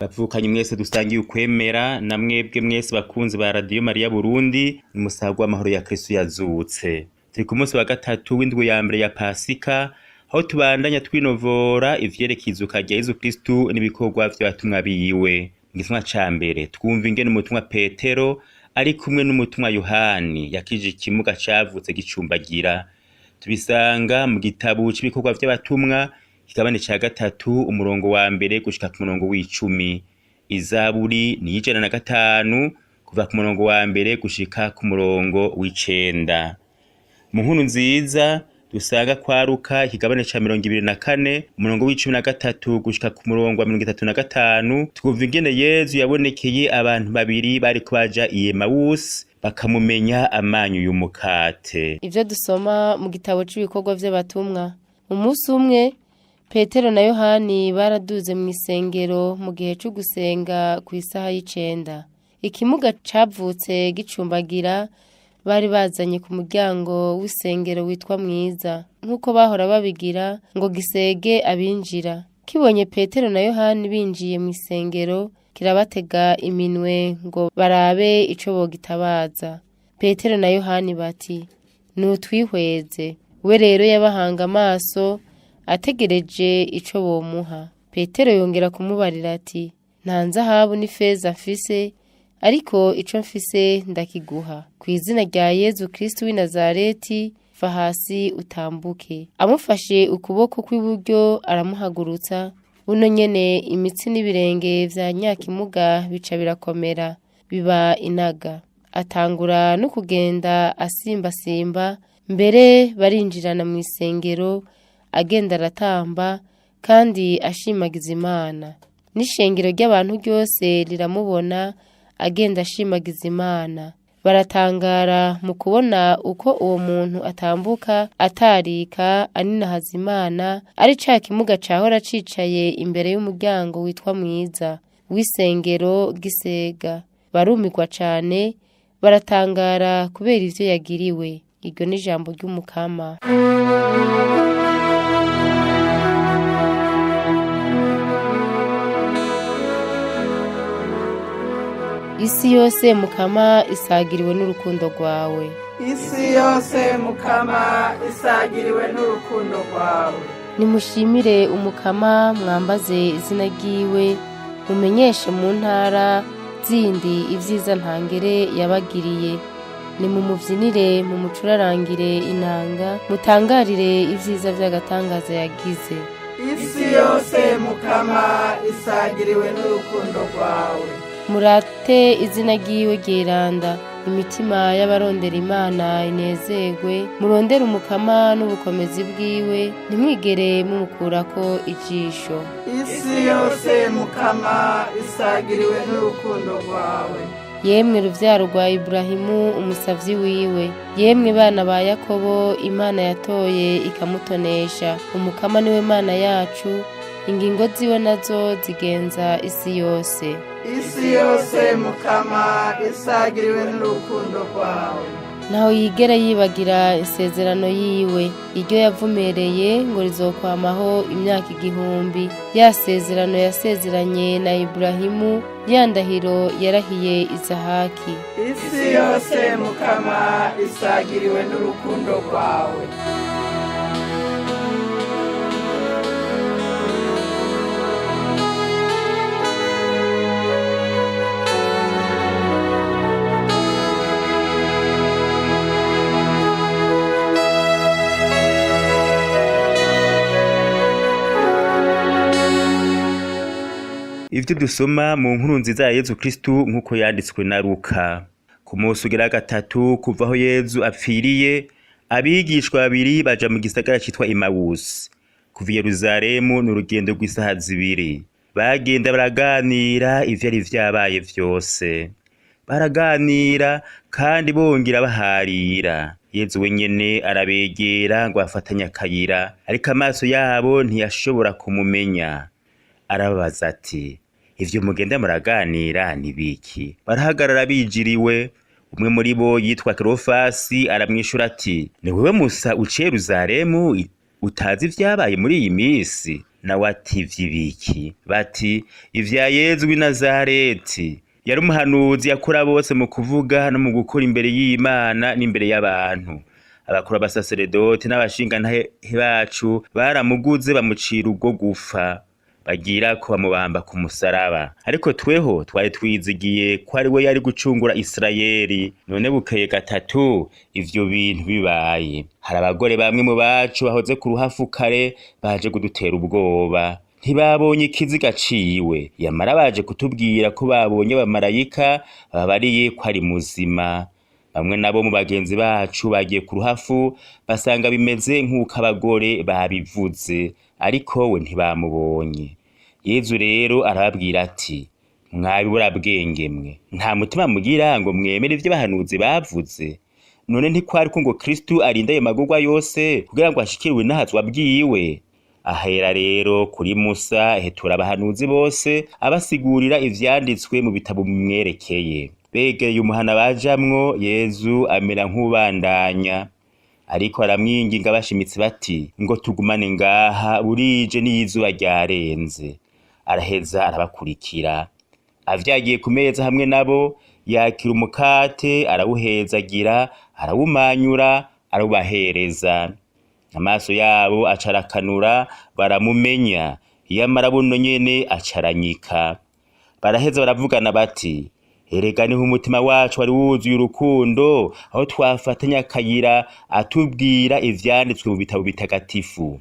Bavukanyi mwese dusangiye ukwemera na mwebwe mwese bakunzi ba Radiyo Mariya Burundi, nimusagwe amahoro ya Kristo yazutse. Turi ku munsi wa gatatu w'indwi ya mbere ya Pasika, aho tubandanya twinovora ivyerekeye izuka rya Yezu Kristu n'ibikorwa vy'abatumwa biwe. Mu gisomwa ca mbere twumva ingene umutumwa Petero ari kumwe n'umutumwa Yohani yakijije ikimuga cavutse gicumbagira. Tubisanga mu gitabo c'ibikorwa vy'abatumwa, ikigabane ca gatatu, umurongo wa mbere gushika ku murongo w'icumi. Izaburi ni 105 kuva ku murongo wa mbere gushika ku murongo w'icenda. Mu nkuru nziza dusanga kwa Luka, ikigabane ca 24, umurongo w'13 gushika ku murongo wa 35, twumva ingene Yezu yabonekeye abantu babiri bariko baja i Emawusi bakamumenya amanyu y'umukate. Ivyo dusoma mu gitabo c'ibikorwa vy'abatumwa. Umunsi umwe, Petero na Yohani baraduze mw'isengero mu gihe co gusenga kw'isaha y'icenda. Ikimuga cavutse gicumbagira bari bazanye ku muryango w'isengero witwa Mwiza, nk'uko bahora babigira ngo gisege abinjira. Kibonye Petero na Yohani binjiye mw'isengero, kirabatega iminwe ngo barabe ico bogitabaza. Petero na Yohani bati: "Nutwihweze." We rero yabahanga amaso ategereje ico bomuha. Petero yongera kumubarira ati: "Nta nzahabu n'ifeza mfise, ariko ico mfise ndakiguha. Kw'izina rya Yezu Kristu w'i Nazareti, va hasi utambuke." Amufashe ukuboko kw'iburyo aramuhagurutsa, buno nyene imitsi n'ibirenge vya nyakimuga bica birakomera, biba inaga. Atangura no kugenda asimbasimba, mbere barinjirana mw'isengero, agenda aratamba kandi ashimagiza Imana. N'ishengero ry'abantu ryose riramubona agenda ashimagiza Imana. Baratangara mu kubona uko uwo muntu atambuka atarika aninahaza Imana, ari ca kimuga cahora cicaye imbere y'umuryango witwa Mwiza w'isengero gisega. Barumirwa cane, baratangara kubera ivyo yagiriwe. Iryo ni ijambo ry'Umukama. Isi yose Mukama isagiriwe n'urukundo rwawe. Isi yose Mukama isagiriwe n'urukundo rwawe. Nimushimire Umukama, mwambaze izina ryiwe, mumenyeshe mu ntara zindi ivyiza ntangere yabagiriye. Nimumuvyinire, mumucurarangire inanga, mutangarire ivyiza vy'agatangaza yagize. Isi yose Mukama isagiriwe n'urukundo rwawe. Murate izina ryiwe ryeranda, imitima y'abarondera Imana inezerwe. Murondere Umukama n'ubukomezi bwiwe, ntimwigere mumukurako ijisho. Isi yose Mukama isagiriwe n'urukundo rwawe. Yemwe ruvyaro rwa Iburahimu umusavyi wiwe, yemwe bana ba Yakobo Imana yatoye ikamutonesha. Umukama niwe Mana yacu, ingingo ziwe nazo zigenza isi yose. Isi yose Mukama isagiriwe n'urukundo rwawe. Ntaho yigera yibagira isezerano yiwe, iryo yavumereye ngo rizokwamaho imyaka 1000, ya sezerano yasezeranye na Iburahimu, ya ndahiro yarahiye Izahaki. Isi yose Mukama isagiriwe n'urukundo rwawe. Ivyo dusoma mu nkuru nziza ya Yezu Kristu nk'uko yanditswe na Luka. Ku munsi ugira gatatu kuva aho Yezu apfiriye, abigishwa babiri baja mu gisagara citwa Emawusi. Kuva i Yeruzalemu ni urugendo rw'isaha 2. Bagenda baraganira ivyari vyabaye vyose. Baraganira kandi bongera baharira. Yezu wenyene arabegera ngo afatanye akayira, ariko amaso yabo ntiyashobora kumumenya. Arababaza ati: "Ivyo mugenda muraganira ni biki?" Barahagarara bijiriwe. Umwe muri bo yitwa Kerofasi aramwishura ati: "Ni wewe Musa uciye Yeruzalemu utazi ivyabaye muri iyi misi?" Nawe ati ivy'ibiki? Bati ivya Yezu w'i Nazareti. Yari umuhanuzi yakora bose mu kuvuga no mu gukora imbere y'Imana n'imbere y'abantu. Abakuru b'abasaseredoti n'abashingantahe bacu baramuguze bamucira urwo gufa, bagirako bamubamba ku musaraba. Ariko tweho twari twizigiye ko ari we yari gucungura Isirayeli. None bukeye gatatu ivyo bintu bibaye. Hari abagore bamwe mu bacu bahoze ku ruhafu kare baje kudutera ubwoba. Ntibabonye ikiziga ciwe, yamara baje kutubwira ko babonye abamarayika babariye ko ari muzima. Bamwe nabo mu bagenzi bacu bagiye ku ruhafu basanga bimeze nk'uko abagore babivuze, ariko we ntibamubonye. Yezu rero arababwira ati mwabiburabwenge mwe, nta mutima mugira ngo mwemere ivyo abahanuzi bavuze? None ntikwari ko ngo Kristo arinde ayo magorwa yose kugira ngo ashikirwe inahazwa bwiwe? Ahera rero kuri Musa ahetura abahanuzi bose abasigurira ivyanditswe mu bitabo bimwerekeye. Begereye umuhana bajamwo, Yezu amera nk'uwubandanya, ariko aramwinginga bashimitse bati ngo tugumane ngaha burije n'izuba ryarenze. Araheza arabakurikira. Avyagiye ku meza hamwe nabo, yakira umukate arawuhezagira, arawumanyura, arawubahereza. Amaso yabo aca arakanura baramumenya, yamara buno nyene aca aranyika. Baraheza baravugana bati erega niho umutima wacu wari wuzuye urukundo, aho twafatanya akayira atubwira ivyanditswe mu bitabo bitagatifu.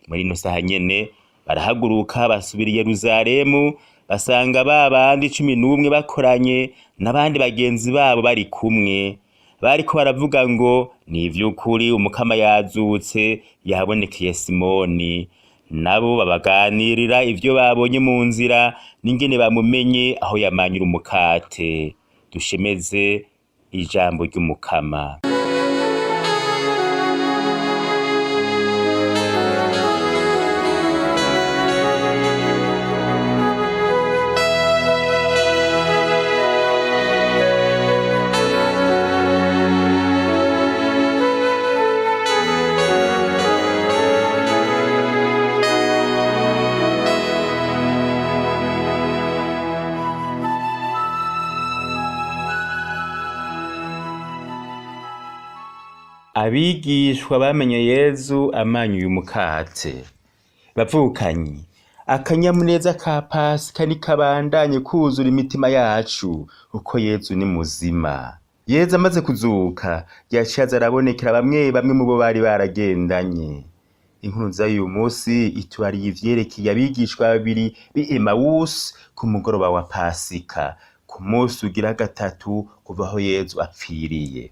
Muri ino saha nyene barahaguruka basubira i Yeruzalemu, basanga ba bandi 11 bakoranye n'abandi bagenzi babo bari kumwe. Bariko baravuga ngo ni ivy'ukuri Umukama yazutse, yabonekeye Simoni. Nabo babaganirira ivyo babonye mu nzira n'ingene bamumenye aho yamanyura umukate. Dushemeze ijambo ry'Umukama. Abigishwa bamenye Yezu amanyuye umukate. Bavukanyi, akanyamuneza ka Pasika nikabandanye kuzura imitima yacu uko Yezu ni muzima. Yezu amaze kuzuka yaciye aza arabonekera bamwe bamwe mu bo bari baragendanye. Inkuru nziza y'uyu munsi itubariye ivyerekeye abigishwa babiri b'i Emawusi ku mugoroba wa Pasika, ku munsi ugira gatatu kuva aho Yezu apfiriye.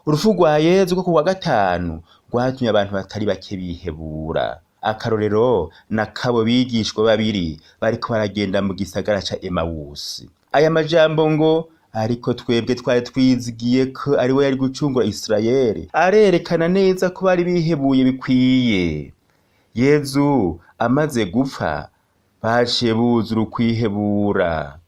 Urupfu rwa Yezu rwo kuwa gatanu rwatumye abantu batari bake bihebura. Akarorero na kabo bigishwa babiri bariko baragenda mu gisagara ca Emawusi. Aya majambo ngo ariko twebwe twari twizigiye ko ari we yari gucungura Isirayeli, arerekana neza ko bari bihebuye bikwiye. Yezu amaze gupfa baciye buzura ukwihebura.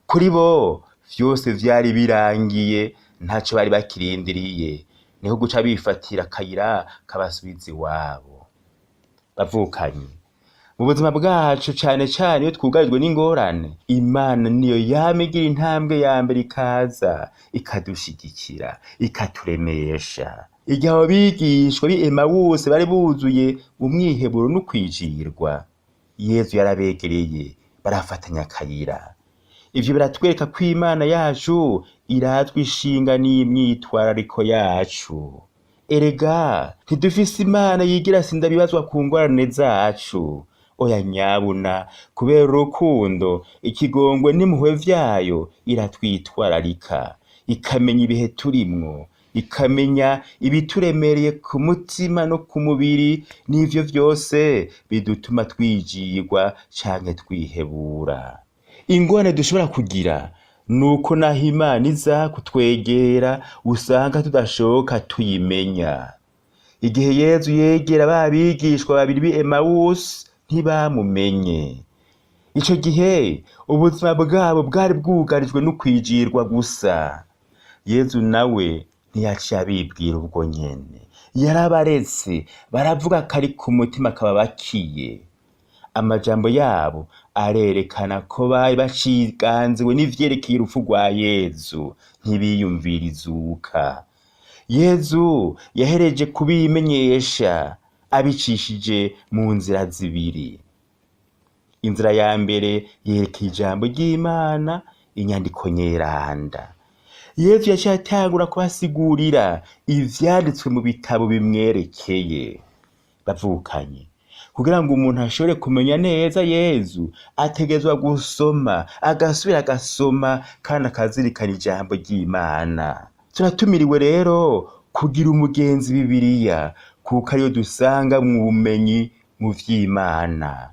Kuri bo vyose vyari birangiye, ntaco bari bakirindiriye, niho guca bifatira akayira kabasubiza iwabo. Bavukanyi, mu buzima bwacu cane cane iyo twugarijwe n'ingorane, Imana niyo yama igira intambwe ya mbere ikaza ikadushigikira, ikaturemesha. Igihe abo bigishwa b'i Emawusi bari buzuye umwiheburo n'ukwijirwa, Yezu yarabegereye barafatanya akayira. Ivyo biratwereka ko Imana yacu irazwi ishinga n'imyitwarariko yacu. Erega ntidufise Imana yigira sindabibazwa ku ngorane zacu. Oya nyabuna, kubera urukundo, ikigongwe n'impuhwe vyayo iratwitwararika, ikamenya ibihe turimwo, ikamenya ibituremereye ku mutima no ku mubiri, n'ivyo vyose bidutuma twijigwa canke twihebura. Ingorane dushobora kugira nuko naho Imana iza kutwegera usanga tudashoka tuyimenya. Igihe Yezu yegera ba bigishwa babiri b'i Emawusi ntibamumenye. Ico gihe ubuzima bwabo bwari bwugarijwe n'ukwijirwa gusa. Yezu nawe ntiyaciye abibwira ubwo nyene, yarabaretse baravuga kari ku mutima kababakiye. Amajambo yabo arerekana ko bari baciganziwe n'ivyerekeye urupfu rwa Yezu, ntibiyumvira izuka. Yezu yahereje kubimenyesha abicishije mu nzira zibiri. Inzira ya mbere yerekeye ijambo ry'Imana, inyandiko nyeranda. Yezu yaciye atangura kubasigurira ivyanditswe mu bitabo bimwerekeye. Bavukanye, kugira ngo umuntu ashobore kumenya neza Yezu, ategerezwa gusoma, agasubira agasoma kandi akazirikana ijambo ry'Imana. Turatumiriwe rero kugira umugenzi Bibiliya, kuko ariyo dusanga mu bumenyi mu vy'Imana.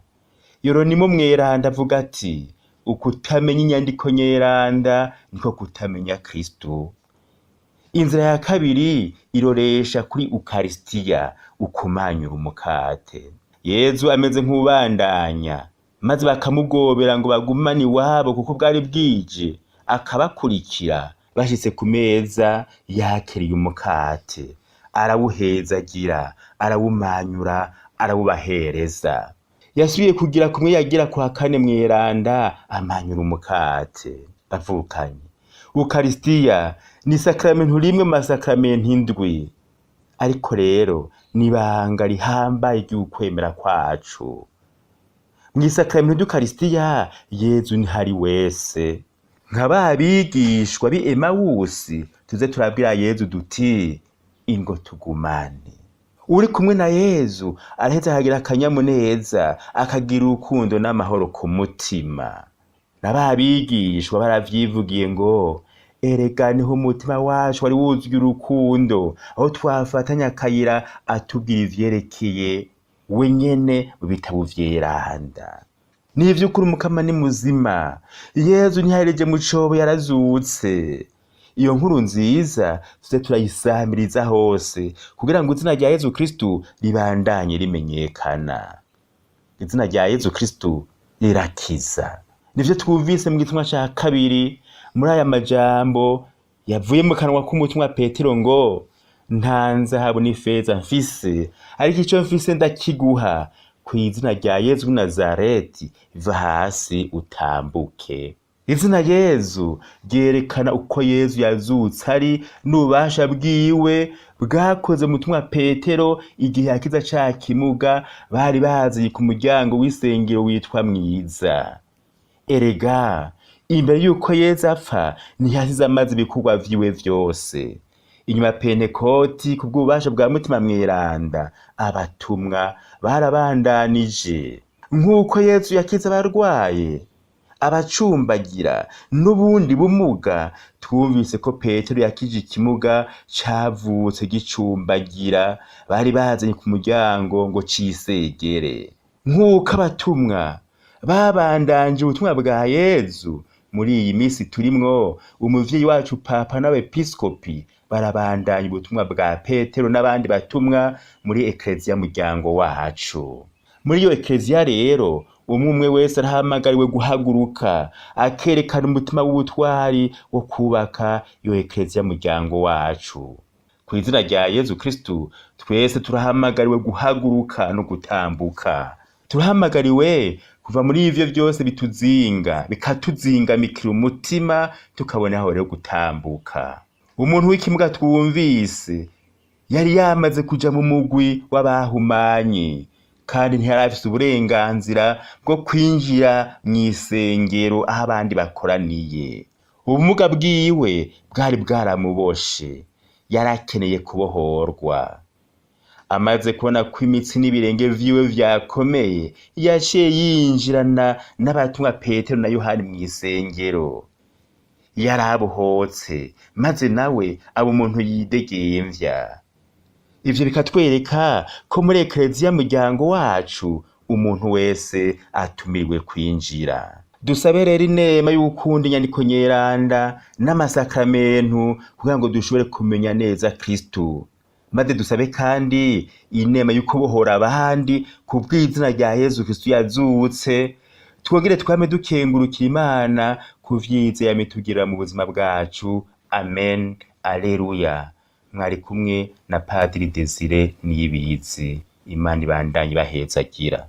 Yeronimo Mweranda avuga ati: ukutamenya inyandiko nyeranda niko kutamenya Kristo. Inzira ya kabiri iroresha kuri Ukarisitiya, ukumanyura umukate. Yezu ameze nk'uwubandanya, maze bakamugobera ngo bagumane iwabo kuko bwari bwije, akabakurikira. Bashitse ku meza yakiriye umukate, arawuhezagira, arawumanyura, arawubahereza. Yasubiye kugira kumwe yagira kwa kane mweranda, amanyura umukate. Bavukanye, Ukarisitiya ni isakaramentu rimwe mu masakaramentu indwi, ariko rero ni ibanga rihambaye ry'ukwemera kwacu. Mw'isakaramentu ry'Ukarisitiya, Yezu ntihari wese. Nka ba bigishwa b'i Emawusi, tuze turabwira Yezu duti: ingo tugumane. Uri kumwe na Yezu araheza akagira akanyamuneza, akagira urukundo n'amahoro ku mutima. Na ba bigishwa baravyivugiye ngo: erega niho umutima wacu wari wuzuye urukundo, aho twafatanya akayira atubwira ivyerekeye we nyene mu bitabo vyeranda. Ni ivy'ukuri Umukama ni muzima, Yezu ntiyahereje mu cobo, yarazutse. Iyo nkuru nziza tuze turayisamiriza hose kugira ngo izina rya Yezu Kristu ribandanye rimenyekana. Izina rya Yezu Kristu rirakiza. Nivyo twumvise mu gitumwa ca kabiri muri aya majambo yavuye mu kanwa k'umutumwa Petero ngo: nta nzahabu n'ifeza mfise, ariko ico mfise ndakiguha, kw'izina rya Yezu w'i Nazareti, va hasi utambuke. Izina Yezu ryerekana uko Yezu yazutse ari n'ububasha bwiwe bwakoze mu mutumwa Petero igihe yakiza ca kimuga bari baziye ku muryango w'isengero witwa Mwiza. Erega imbere yuko Yezu apfa ntiyasize amaze ibikorwa vyiwe vyose. Inyuma ya Pentekoti, kubw'ububasha bwa Mutima Mweranda, abatumwa barabandanije. Nk'uko Yezu yakiza abarwaye, abacumbagira n'ubundi bumuga, twumvise ko Petero yakije ikimuga cavutse gicumbagira, bari bazanye ku muryango ngo cisegere. Nk'uko abatumwa babandanje ubutumwa bwa Yezu, muri iyi misi turimwo umuvyeyi wacu Papa n'abepiskopi barabandanya ubutumwa bwa Petero n'abandi batumwa muri ekleziya muryango wacu. Muri iyo ekleziya rero umwe umwe wese arahamagariwe guhaguruka akerekana umutima w'ubutwari wo kubaka iyo ekleziya muryango wacu. Kw'izina rya Yezu Kristu twese turahamagariwe guhaguruka no gutambuka. Turahamagariwe kuva muri ivyo vyose bituzinga, bikatuzingamikira umutima, tukabona aho rero gutambuka. Umuntu w'ikimuga twumvise yari yamaze kuja mu mugwi w'abahumanye, kandi ntiyari afise uburenganzira bwo kwinjira mw'isengero aho abandi bakoraniye. Ubumuga bwiwe bwari bwaramuboshe, yarakeneye kubohorwa. Amaze kubona ko imitsi n'ibirenge vyiwe vyakomeye, yaciye yinjirana n'abatumwa Petero na Yohani mw'isengero. Yarabohotse, maze nawe aba umuntu yidegemvya. Ivyo bikatwereka ko muri ekleziya muryango wacu umuntu wese atumiriwe kwinjira. Dusabe rero inema y'ugukunda inyandiko nyeranda n'amasakramentu kugira ngo dushobore kumenya neza Kristu. Maze dusabe kandi inema y'ukubohora abandi kubw'izina rya Yezu Kristu yazutse, twongere twame dukengurukira Imana ku vyiza yamitugirira mu buzima bwacu. Amen. Alleluya. Mwari kumwe na Padiri Desire Niyibizi. Imana ibandanye ibahezagira.